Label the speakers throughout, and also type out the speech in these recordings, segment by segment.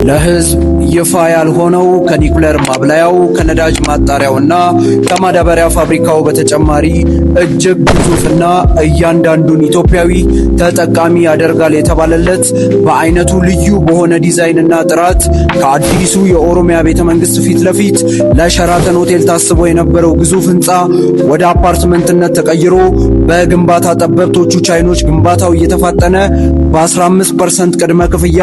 Speaker 1: ለህዝብ ይፋ ያልሆነው ከኒኩለር ማብላያው፣ ከነዳጅ ማጣሪያውና ከማዳበሪያ ፋብሪካው በተጨማሪ እጅግ ግዙፍና እያንዳንዱን ኢትዮጵያዊ ተጠቃሚ ያደርጋል የተባለለት፣ በአይነቱ ልዩ በሆነ ዲዛይንና ጥራት ከአዲሱ የኦሮሚያ ቤተ መንግስት ፊት ለፊት ለሸራተን ሆቴል ታስቦ የነበረው ግዙፍ ህንፃ ወደ አፓርትመንትነት ተቀይሮ በግንባታ ጠበብቶቹ ቻይኖች ግንባታው እየተፋጠነ በ15% ቅድመ ክፍያ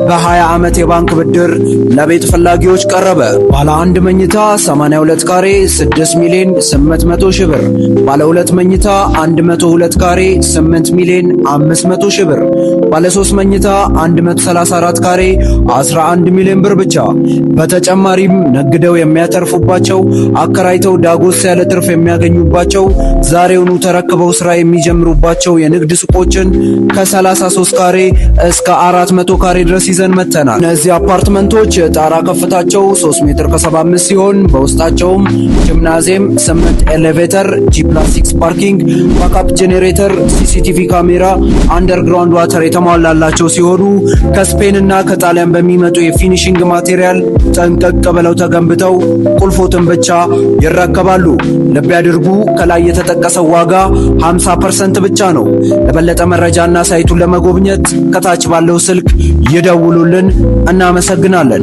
Speaker 1: በ20 ዓመት የባንክ ብድር ለቤት ፈላጊዎች ቀረበ። ባለ አንድ መኝታ 82 ካሬ 6 ሚሊዮን 800 ሺህ ብር፣ ባለ ሁለት መኝታ 102 ካሬ 8 ሚሊዮን 500 ሺህ ብር፣ ባለ ሶስት መኝታ 134 ካሬ 11 ሚሊዮን ብር ብቻ። በተጨማሪም ነግደው የሚያተርፉባቸው፣ አከራይተው ዳጎስ ያለ ትርፍ የሚያገኙባቸው፣ ዛሬውኑ ተረክበው ስራ የሚጀምሩባቸው የንግድ ሱቆችን ከ33 ካሬ እስከ 400 ካሬ ድረስ ይዘን መጥተናል። እነዚህ አፓርትመንቶች የጣራ ከፍታቸው 3 ሜትር ከ75 ሲሆን በውስጣቸውም ጂምናዚየም፣ 8 elevator፣ G+6 parking፣ backup generator፣ CCTV camera፣ underground water የተሟላላቸው ሲሆኑ ከስፔን እና ከጣሊያን በሚመጡ የ finishing material ጠንቀቅ ብለው ተገንብተው ቁልፎትን ብቻ ይረከባሉ። ልብ ያድርጉ፣ ከላይ የተጠቀሰው ዋጋ 50% ብቻ ነው። ለበለጠ መረጃና ሳይቱን ለመጎብኘት ከታች ባለው ስልክ ይደውሉልን። እናመሰግናለን።